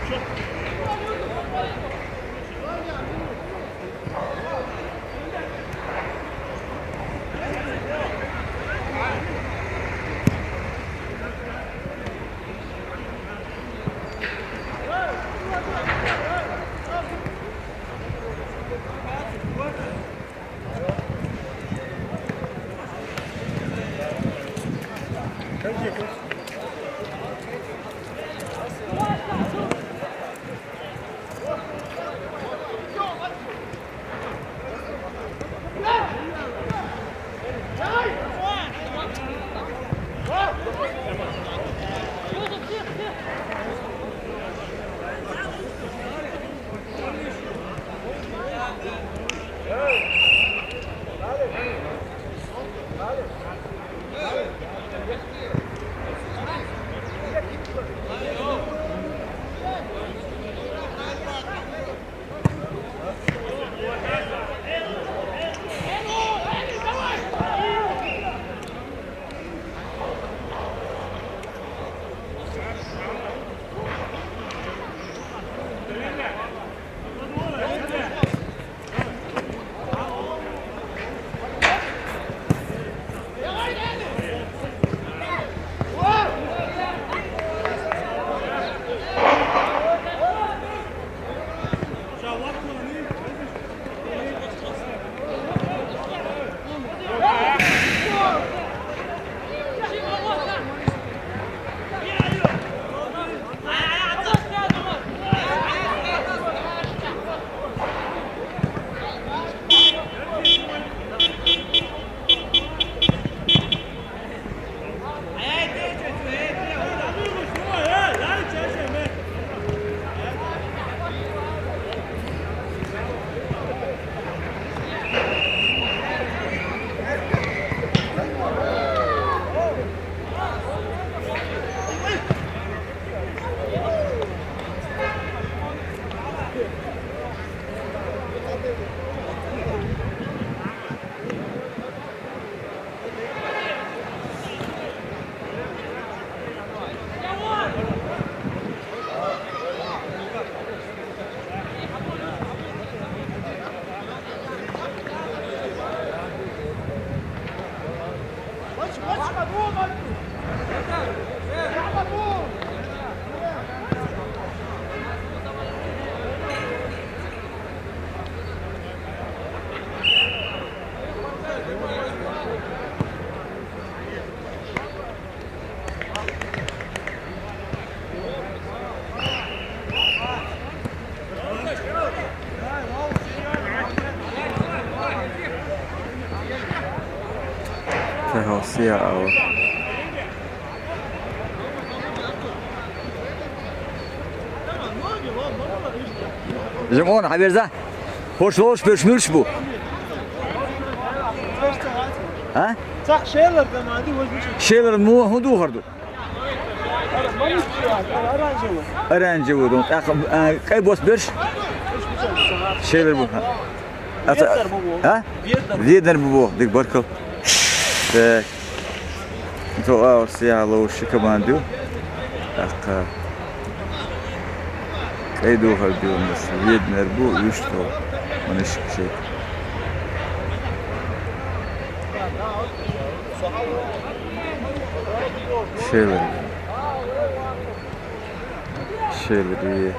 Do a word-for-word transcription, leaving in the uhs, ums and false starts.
Te hau siyah awa. Жим он хьаверза. Хош лош пеш муьлш бу? А? Цах шелар да мади возьму. Шелар му хун духар ду? Оранжевый ду. Так, а, кай бос берш? Шелар бу. Ата. Веднер бу бу. А? Веднер. Веднер бу бу. Дик баркал. Так. То а, вот я лучше команду. Так. Кай духар ду у нас. Веднер бу, и что? Он ещё чей. Шелар. Шелар.